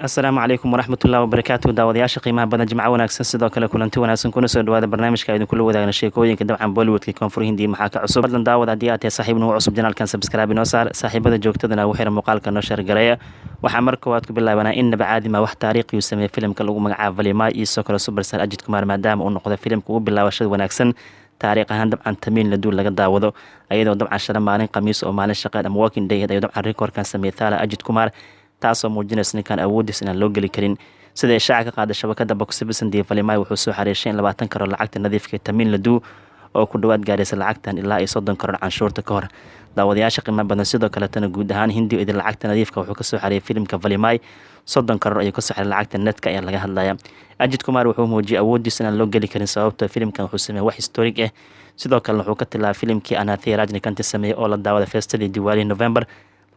Asalaamu calaykum waraxmatullahi wabarakaatu. Daawadayaasha qiimaha badan, jimco wanaagsan, sidoo kale kulanti wanaagsan. Kuna soo dhawaada barnaamijka idinkula wadaagna sheekooyinka dabcan Bollywoodka, Koonfur Hindi, maxaa ka cusub. Fadlan daawad, haddii aad tahay saaxiib nagu cusub channelkan, subscribe inoo saar, saaxiibada joogtadana ugu xira, muuqaalka noo share gareeya. Waxaa marka koowaad ku bilaabanaa innaba caadima wax taariikhiyu sameeyey filimka lagu magacaabo Valimai iyo sidoo kale superstar Ajit Kumar, maadaama uu noqday filimka ugu bilaabashada wanaagsan taariikh ahaan dabcan Tamil Nadu laga daawado, ayadoo dabcan shala maalin Khamiis oo maalin shaqeed ama working day ayuu dabcan recordkan sameeyey Thala Ajit Kumar, taasoo muujinaysa ninkan awoodiis inaan loo geli karin. Sida ishaaca ka qaada shabakada Box Office India, Valimai wuxuu soo xareeshay in 20 karoor lacagta nadiifka Tamil Nadu, oo ku dhawaad gaaraysa lacagtan ilaa iyo 30 karoor canshuurta ka hor. Daawadayaasha qiimo badan, sidoo kaletana guud ahaan Hindi idin lacagta nadiifka wuxuu kasoo xareeyay filimka Valimai 30 karoor ayuu kasoo xareeyay, lacagta netka ayaa laga hadlaya. Ajit Kumar wuxuu muujiyay awoodiis inaan loo geli karin, sababtoo filimkan wuxuu sameeyey wax historic ah. Sidoo kalena wuxuu ka tilaabay filimkii Annaatthe Rajinikanth sameeyey oo la daawada feestadii Diwaali November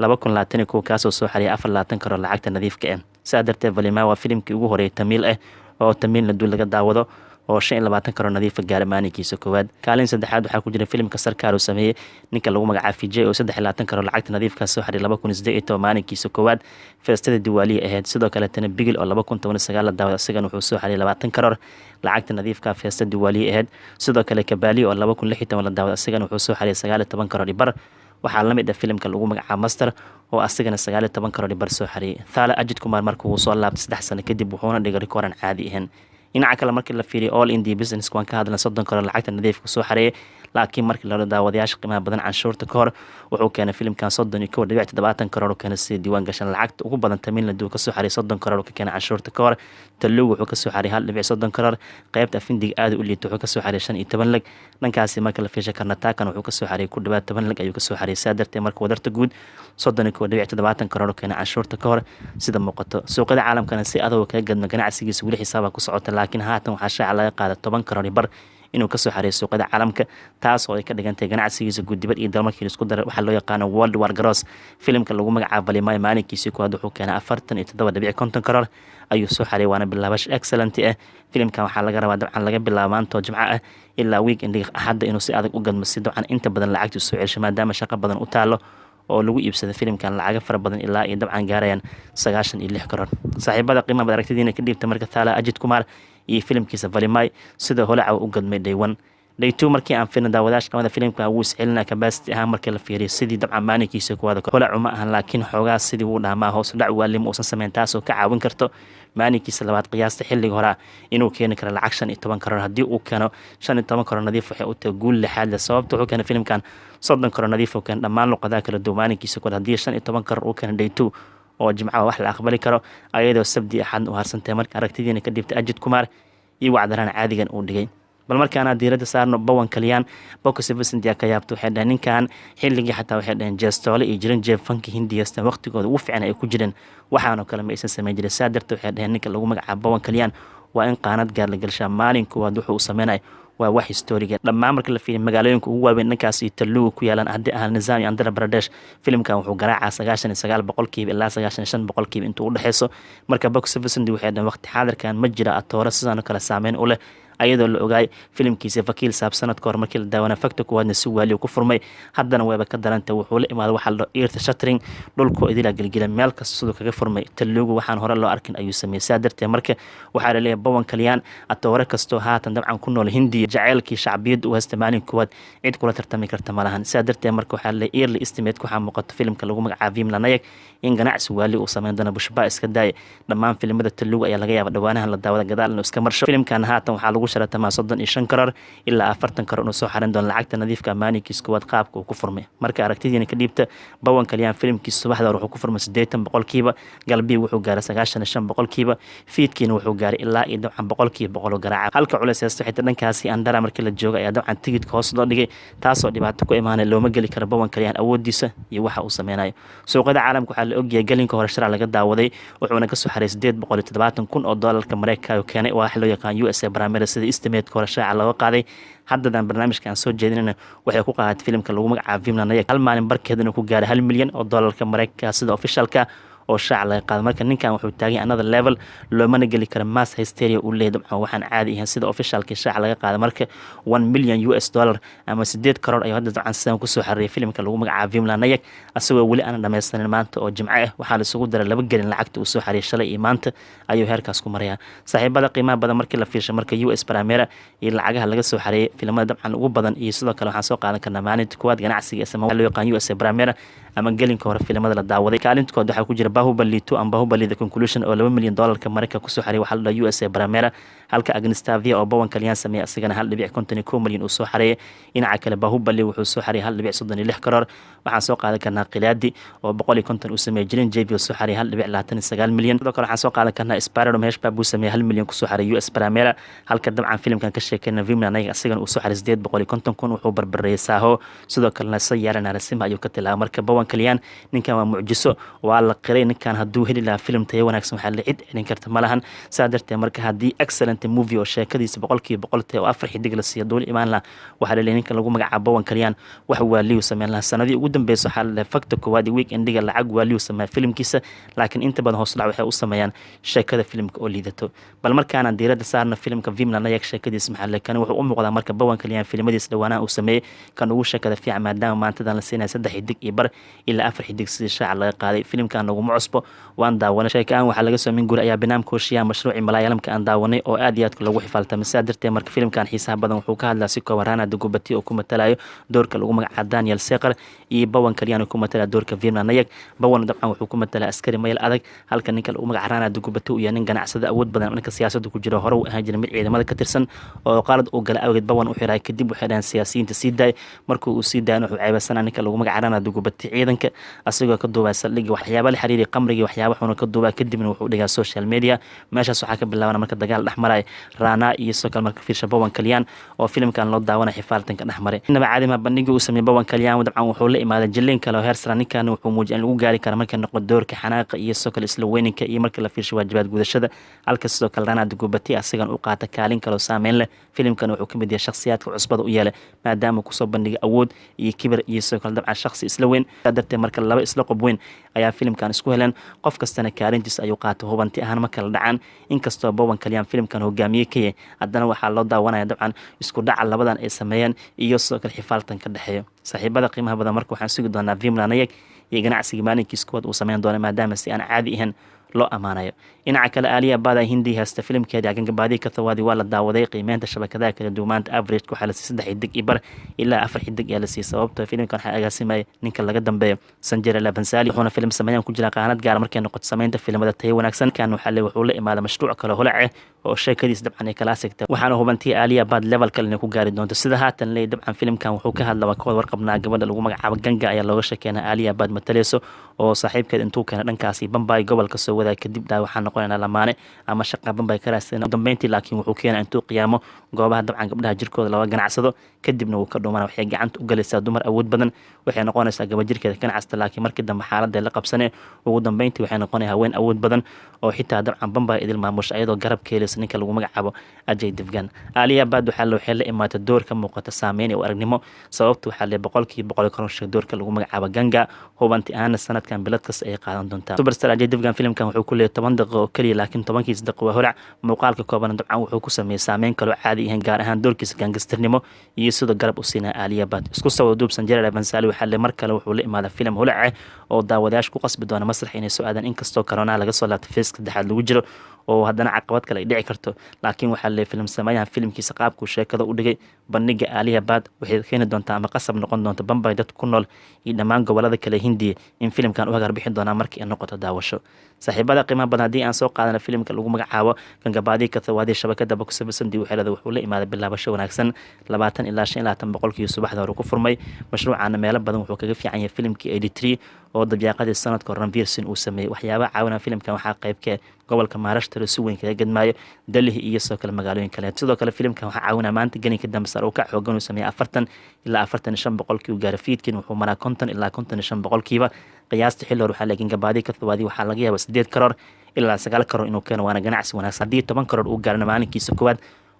2021, kaasoo soo xariyay 24 karoor lacagta nadiifka ah. Sidaa darteed Valimai waa filimkii ugu horeeyay Tamiil ah oo Tamil Nadu laga daawado oo 25 karoor nadiifa gaara maalinkiisa koowaad. Kaalin saddexaad waxaa ku jira filimka Sarkaar uu sameeyey ninka lagu magacaabo Vijay, oo 23 karoor lacagta nadiifka soo xaray 2018 maalinkiisa koowaad, feestada Diwaaliya ahayd. Sidoo kaletana Bigil oo 2019 la daawada, isagana wuxuu soo xaray 20 karoor lacagta nadiifka, feesta Diwaaliya ahayd. Sidoo kale Kabali oo 2016 la daawada, isagana wuxuu soo xaray 19 karoor ibar. Waxaa lamid ah filimka lagu magacaabo Master oo asagana 19 karoor ibar soo xareeyay. Thala Ajit Kumar marka uu soo laabtay 3 sano kadib, wuxuuna dhigay rikoor aan caadi ahayn. Dhinaca kale markii la fiiriyo all India business, waan ka hadlna, 30 karoor lacagta nadiifka soo xareeyay, laakiin markii lala daawadayaasha qiimaha badan canshuurta ka hor, wuxuu keenay filimkan 31.70 karoor keena. Sida diiwaan gashan, lacagta ugu badan Tamil Nadu kasoo xaray 30 karoor ka keenay canshuurta ka hor. Telugu wuxuu kasoo xaray 1.30 karoor. Qaybta Afindiga aada u liita, wuxuu kasoo xaray 15 lakh. Dhankaasi marka la fiisha Karnatakan, wuxuu kasoo xaray ku dhawaad 10 lakh ayuu kasoo xaray. Saa darteed marka wadarta guud 31.70 karoor keenay canshuurta ka hor. Sida muuqato, suuqyada caalamkana si adagoo kaga gadno, ganacsigiisa weli xisaaba ku socota, laakiin haatan waxaa shaaca laga qaada 10 karoor bar inuu kasoo xareeyo suuqyada caalamka, taas oo ay ka dhigantahay ganacsigiisa guud dibad iyo dal markii isku daray, waxaa loo yaqaano worldwide gross. Filimka lagu magacaabo Valimai maalinkiisii koowaad wuxuu keenay 47.50 karoor ayuu soo xareeyay, waana bilaabash excellent ah. Filimkan waxaa laga rabaa dabcan laga bilaabo maantoo Jimco ah ilaa weekendiga Axadda inuu si adag u gadmo, si dabcan inta badan lacagta soo celsho, maadaama shaqo badan u taalo oo lagu iibsada filimkan lacago fara badan ilaa iyo dabcan gaarayaan 96 karoor. Saaxiibada qiimaha bad, aragtidiina ka dhiibta marka Thala Ajit Kumar iyo filimkiisa Valimai sida holaca u gadmay day one. Day two markii aan fiirno, daawadaasha qamada, filimka wuu iscelinaa capacity ahaan markii la fiiriyo sidii dabcan maalinkiisa kuwaada. Holacu ma ahan, laakiin xoogaa sidii wuu dhaamaa, hoos dhac waalim uusan sameyn, taasoo ka caawin karto maalinkiisa labaad qiyaasta xilliga horaa inuu keeni karo lacag 15 karoor. Haddii uu keeno 15 karoor nadiif, waxay u tahay guul lixaad leh, sababta wuxuu keenay filimkan 30 karoor nadiif uu keenay dhammaan luqadaha kala duwan maalinkiisa kuwaad. Haddii 15 karoor uu keeno day two oo Jimcaha, wax la aqbali karo, ayadoo Sabdi Axad u harsantahay. Marka aragtidiina ka dhibtay Ajit Kumar iyo wacdaraan caadigan uu dhigay. Bal markaana diiradda saarno Pawan Kalyan. Box Office India ka yaabta, waxay dhaheen ninkan xilligii xataa waxay dhaheen jeestoole iyo Chiranjeevi fanka Hindiyasta waqtigooda ugu fiican ay ku jireen, waxaanoo kale ma aysan samayn jirin. Saa darteed waxay dhaheen ninka lagu magacaabo Pawan Kalyan waa in qaanad gaar la gelshaa. Maalin koowaad wuxuu u sameynaya waa wax historiga. Dhammaan marka la fiiriyo magaalooyinka ugu waaweyn dhankaas iyo Telugu ku yaalaan, haddii ah Nizam iyo Andhra Pradesh, filimkan wuxuu garaacaa 99% ilaa 95% intuu u dhexeyso. Marka Box Office India waxay dhaheen waqti xaadirkan ma jira atooro sidaan oo kale saameyn u leh, ayadoo la ogaay filimkiisa Vakiil Saab sanadka hor markii la daawana fakta kuwaadna si waaliyo ku furmay. Haddana wayba ka darantay, wuxuu la imaaday waxaa la dhaho earth shattering, dhulku idilaa gelgela, meel kasta siduu kaga furmay Telugu, waxaan hore loo arkin ayuu sameeyey. Saa darteed marka waxaa laleeyahay Pawan Kalyan atoore kastoo haatan dabcan ku nool Hindiya, jaceylkii shacbiyadda u haysta maalin koowaad cid kula tartami karta malahan. Saa darteed marka waxaa laleeyahay early estimate waxaa muuqato filimka lagu magacaabo Bheemla Nayak in ganacsi waali uu sameyn doono. Pushpa iska daaya, dhammaan filimada Telugu ayaa laga yaaba dhawaanahan la daawada gadaal inuu iska marsho. Filimkan haatan waxaa lagu sharatamaa 35 karoor ilaa 40 karoor inuu soo xarin doono lacagta nadiifka maalinkiis koowaad qaabka uu ku furmay. Marka aragtidiina ka dhiibta. Pawan Kalyan filimkiisa subaxda hore wuxuu ku furmay 80%, galbii wuxuu gaaray 95%, fiidkiina wuxuu gaaray ilaa iyo dabcan 100% oo garaaca. Halka culeys haysto xitaa dhankaasi Andhra markii la jooga ayaa dabcan tigidka hoos loo dhigay, taasoo dhibaato ku imaanay. Looma geli karo Pawan Kalyan awoodiisa iyo waxa uu sameynayo. Suuqyada caalamka waxaa la ogyahay gelinka hore sharac laga daawaday, wuxuuna kasoo xaray 870,000 oo doolarka Mareykanka keenay, waa wax loo yaqaan USA premiere, sida estimateska hore shaaca looga qaaday. Haddadan barnaamijka aan soo jeedinayna waxay ku qaadatay filimka lagu magacaabo Bheemla Nayak hal maalin barkeed inuu ku gaaray 1 milyan oo doolarka Mareykanka, sida officialka. oo shaaca laga qaado. Marka ninkan wuxuu taagay another level, loomana geli kara. Mass hysteria uu leeyahay dabcan waxaan caadi ahayn sida officialkii shaaca laga qaado. Marka $1 million ama 8 karoor ayuu hadda dabcan sidan kusoo xareeyay filimka lagu magacaabo Bheemla Nayak, asagoo weli aanan dhammaystanin. Maanta oo Jimco ah waxaa laisugu daray 2 gelin lacagta uu soo xareeyay shalay iyo maanta ayuu heerkaas ku marayaa. Saaxiibada qiimaha badan, markii la fiirshay marka US premiere iyo lacagaha laga soo xareeyay filimada dabcan ugu badan, iyo sidoo kale waxaan soo qaadan karnaa maalinta kuwaad ganacsiga ee loo yaqaan US premiere ama gelinka hore filimada la daawaday, kaalinta kood waxaa ku jira Bahubali 2 ama Bahubali: The Conclusion oo $2 milyan Mareykanka kusoo xareeyay, waxaa la dhaha USA premiere, halka Agnistavia oo Pawan Kalyan sameeyay asagana 1.51 milyan uu soo xareeyay. Dhinaca kale, Bahubali wuxuu soo xareeyay 1.36 karoor. Waxaan soo qaadan karnaa Khilaadi oo 150 uu sameeyay, Chiranjeevi oo soo xareeyay 1.29 milyan. Sidoo kale waxaan soo qaadan karnaa Spyro, Mahesh Babu sameeyay, 1 milyan kusoo xareeyay US premiere, halka dabcan filimkan ka sheekeyna Bheemla Nayak asagana uu soo xareeyay 850,000. Wuxuu barbareeyay Saaho, sidoo kalena Syeraa Narasimha ayuu ka tilaabay. Marka Pawan Kalyan ninkan waa mucjiso, waa la qiray. Ninkan hadduu heli lahaa filim tayo wanaagsan, waxaa la cid celin karta ma lahan. Saa darteed marka haddii excellent movie oo sheekadiisa 100% tayo oo 4 xidig la siiya duul imaan laha, waxaa la leeyahay ninkan lagu magacaabo Pawan Kalyan wax waaliyu sameyn lahaa. Sanadii ugu dambeysa waxaa la leeyahay fakta koowaad iyo week endiga lacag waaliyu sameeya filimkiisa, laakiin inta badan hoos dhac waxay u sameeyaan sheekada filimka oo liidato. Bal markaanaan diiradda saarno filimka Bheemla Nayak, sheekadiisa maxaa le? Kani wuxuu u muuqdaa marka Pawan Kalyan filimadiisa dhawaanaha uu sameeyey kan ugu sheekada fiican, maadaama maantadan la siinaya 3 xidig iyo bar ilaa 4 xidig sidii shaaca laga qaaday. Filimkan naguma cusbo, waan daawanay. Sheeka aan waxaa laga soo min guri ayaa binaam kooshiyaa mashruucii Malaayalamka aan daawanay oo aad iyo aadka loogu xifaaltamay. Sidaa darteed marka filimkan xiisaha badan wuxuu ka hadlaa si kooban Rana Dagubati oo ku matalayo doorka lagu magacaabo Daniel Seqar iyo Pawan Kalyan oo ku matalaya doorka Bheemla Nayak. Pawan dabcan wuxuu ku matalaa askari mayl adag, halka ninka lagu magaca Rana Dagubati uu yahay nin ganacsada awood badan, dhanka siyaasadda ku jira. Hore uu ahaan jiray mid ciidamada ka tirsan oo qalad uu gala awgeed Pawan u xiray. Kadib waxay dhaheen siyaasiyiinta sii daay. Markuu uu sii daayana wuxuu ceebeysanaa ninka lagu magaca Rana Dagubati ciidanka, asagoo ka duubaa saldhigga waxyaaba la xiriiray qamrigii, waxyaaba xuna ka duubaa, kadibna wuxuu dhigaa social media. Meeshaas waxaa ka bilaabana marka dagaal dhex maraya Rana iyo sidoo kale marka fiirsha Pawan Kalyan oo filimkan loo daawanaya xifaaltanka dhex maray. Inaba caadi ma bandhigii uu sameeyey Pawan Kalyan. Dabcan wuxuu la imaaday jilin kale oo heer sare. Ninkan wuxuu muujiyay in lagu gaari karo marka noqo doorka xanaaqa iyo sidoo kale isla weyninka iyo marka la fiirsho waajibaad gudashada, halka sidoo kale Rana Dagubati asagan u qaata kaalin kaloo saameyn leh. Filimkan wuxuu kamid yahay shakhsiyaadka cusbada u yeelay, maadaama kusoo bandhigay awood iyo kibir iyo sidoo kale dabcan shakhsi isla weyn. Darteed marka laba isla qob weyn ayaa filimkan isku heleen, qof kastana kaalintiisa ayuu qaatay. Hubanti ahaan ma kala dhacaan. Inkastoo Pawan Kalyan filimkan hogaamiye ka yahay, haddana waxaa loo daawanaya dabcan isku dhaca labadan ay sameeyeen iyo sidoo kale xifaaltan ka dhexeeyo. Saaxiibada qiimaha badan, marka waxaan sugi doonaa Bheemla Nayak iyo ganacsiga maalinkiis kuwaad uu sameyn doona, maadaama si aan caadi ahayn loo ammaanayo. Dhinaca kale, Alia Bhatt Hindi haysta filimkeedii Gangubai Kathiawadi waa la daawaday. Qiimeynta shabakadaha kala duwanaanta average waxaa la siiyay 3 xidig iyo bar ilaa 4 xidig ayaa la siiyay, sababtoo filimkan waxaa agaasimaya ninka laga dambeeyo Sanjay Leela Bhansali, wuxuuna filim sameeyaan ku jira qaanad gaar markay noqoto sameynta filimada tayo wanaagsan. Kan waxaa le wuxuu la imaaday mashruuc kale holace oo sheekadiis dabcan ay kalaasigta, waxaana hubantii Alia Bhatt level kale inay ku gaari doonto sida haatan leey. Dabcan filimkan wuxuu ka hadla, waa ka wada warqabnaa, gabadha lagu magacaabo Ganga ayaa looga sheekeynaa, Alia Bhatt mataleyso, oo saaxiibkeed intuu keenay dhankaasi Bambay gobolka soo wadaa. Kadib daa waxaa noqonaynaa lamaane ama shaqa Bambay ka raadsan. Dambeyntii laakiin wuxuu keenaa intuu qiyaamo goobaha dabcan gabdhaha jirkooda looga ganacsado, kadibna wuu ka dhumana. Waxay gacanta u galaysaa dumar awood badan, waxay noqonaysaa gaba jirkeeda ganacsata, laakiin markii dambe xaaladda la qabsanee ugu dambeyntii waxay noqonaya haween awood badan oo xitaa dabcan Bambay idil maamusha, iyadoo garab ka helaysa ninka lagu magacaabo Ajay Devgan. Alia Bhatt waxaa waxay la imaatay door ka muuqata saameyn iyo aragnimo, sababta waxaa le 100% koronsha doorka lagu magacaabo Ganga. Hubanti ahaana sanadkan bilad kasta ay qaadan doontaa. Superstar Ajay Devgan filimkan wuxuu ku leeyahay 10 daqiiqo oo keliya, laakiin 10-kiis daqiiqo waa holac. Muuqaalka kooban dabcan wuxuu ku sameeyey saameyn kaloo caadi ahayn, gaar ahaan doorkiisa gangsternimo iyo sidoo garab u siinaa Alia Bhatt. Isku soo duub, Sanjay Leela Bhansali waxaa le mar kale wuxuu la imaaday filim holace oo daawadayaasha ku qasbi doona masrax inay soo aadaan, inkastoo corona laga soo laabtay, phase saddexaad lagu jiro oo haddana caqabad kale ay dhici karto. Laakiin waxaa le filim sameeyahan filimkiisa qaabkuu sheekada u dhigay, bandhiga Alia Bhatt waxay keeni doontaa ama qasab noqon doonta Bambay dad ku nool iyo dhammaan gobolada kale Hindiya in filimkan u hagar bixin doonaa markii ay noqoto daawasho. Saaxiibada qiimaha badan, haddii aan soo qaadana filimka lagu magacaabo Gangubai Kathiawadi, shabakada Box Office waxay leedahay wuxuu la imaaday bilaabasho wanaagsan, 20 ilaa 25% subaxda hore ku furmay. Mashruucana meelo badan wuxuu kaga fiican yahay filimkii 83 oo dabyaaqadii sanadka Ranveer Singh uu sameeyey. Waxyaabaha caawinaya filimkan waxaa qaybkee gobolka Maharashtra si weyn kaga gadmaayo, Delhi iyo sidoo kale magaalooyin kale. Sidoo kale filimkan waxaa caawinaya maanta gelinka dambe sare uu ka xoogan uu sameeyey, 40 ilaa 45% uu gaaray. Fiidkin wuxuu maraa 50 ilaa 55%. Qiyaasta xilli hore waxaa laakiin Gangubai Kathiawadi waxaa laga yaabaa 8 karoor ilaa 9 karoor inuu keeno, waana ganacsi wanaagsan. Haddii 10 karoor uu gaarana maalinkiisa koowaad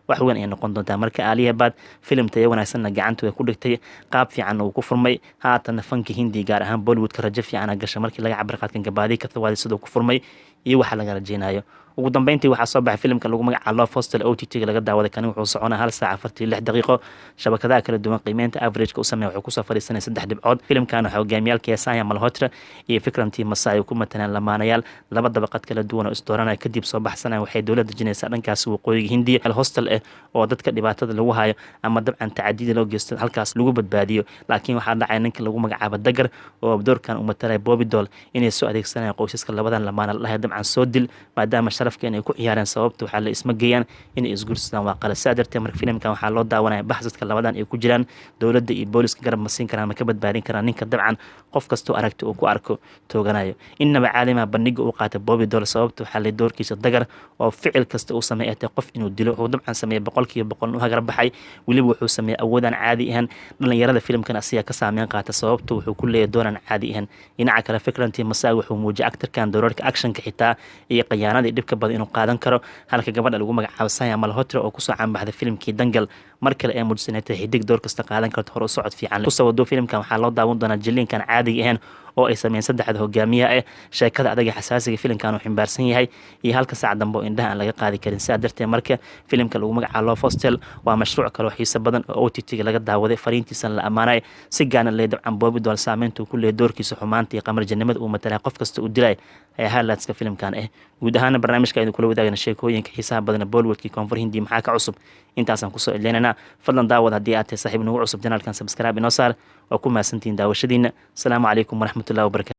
Wax weyn ay noqon doontaa. Marka Alia Bhatt filim tayo wanaagsanna gacanta way ku dhigtay, qaab fiicanna uu ku furmay. Haatanna fanka Hindi, gaar ahaan Bollywoodka, rajo fiicana gasha markii laga cabir qaadkan Kabaddi Kabaddi siduu ku furmay iyo waxa laga rajeynayo. Ugu dambeyntii waxaa soo baxay filimka lagu magacaabo Love Hostel, OTT-ga laga daawaday. Kani wuxuu soconaa 1 saac 46 daqiiqo. Shabakadaha kala duwan qiimeynta average-ka u sameeya wuxuu kusoo fadhiisanaya 3 dhibcood. Filimkan waxaa hogaamiyaalka Sanya Malhotra iyo Vikrant Massey ay ku matalaan lamaanayaal laba dabaqad kala duwan oo isdooranaya, kadib soo baxsanaya. Waxay dowladda dejinaysaa dhankaas waqooyiga Hindiya, hostel ah oo dadka dhibaatada lagu hayo ama dabcan tacadiyada loo geysto halkaas lagu badbaadiyo. Laakiin waxaa dhacay ninka lagu magacaabo Dagar oo doorkan uu matalaya Bobby Deol inay soo adeegsanayaan qoysaska labadan lamaana, la dhahay dabcan soo dil, maadaama sharafka inay ku ciyaareen. Sababta waxaa la isma geeyaan, inay isguursadaan waa qalad. Saa darteed marka filimkan waxaa loo daawanaya baxsadka labadan ay ku jiraan. Dowladda iyo booliska garab ma siin karaan, ma ka badbaadin karaan ninka dabcan qof kastoo aragti uu ku arko tooganayo? Innaba caalimaha bandhiga uu qaatay Bobby Deol. Sababta waxaa la doorkiisa Dagar oo ficil kasta uu sameeyay atay qof inuu dilo, wuxuu dabcan sameeyay 100% u hagar baxay. Weliba wuxuu sameeyay awoodaan caadi ahaan. Dhalinyarada filimkan asiga ka saameyn qaata, sababta wuxuu ku leeyahay doonaan caadi ahaan. Dhinaca kale Vikrant Massey wuxuu muujiyay actorkan doorarka actionka xitaa iyo khiyaanadii dhibka badan inuu qaadan karo, halka gabadha lagu magacaabo Sanya Malhotra oo kusoo caanbaxday filimkii Dangal mar kale ee muujisanayd xidig door kasta qaadan karto, hor u socod fiican kusoo wado. Filimkan waxaa loo daawan doonaa jiliinkan caadiga ahayn oo ay sameeyeen saddexda hogaamiyaha ah, sheekada adaga xasaasiga filimkan uu ximbaarsan yahay iyo halka saac dambe oo indhaha aan laga qaadi karin. Sidaa darteed marka filimka lagu magacaabo Love Hostel waa mashruuc kale oo xiiso badan oo OTT-ga laga daawaday, fariintiisana la ammaanay, si gaana lee dabcan Bobby Deol saameynta uu ku leeyahay doorkiisa xumaanta iyo qamarjanimada uu matalay, qof kasta uu dilay ayaa highlightska filimkan ah. Guud ahaana barnaamijka aynu kula wadaagna sheekooyinka xiisaha badan Bollywoodkii Koonfur Hindi maxaa ka cusub intaasaan kusoo idleynana. Fadlan daawad, haddii aad tahay saaxiib nagu cusub, channelkan subscribe inoo saar. Waa ku mahadsantihiin daawashadiina. Asalaamu calaykum waraxmatullahi wabarakatu.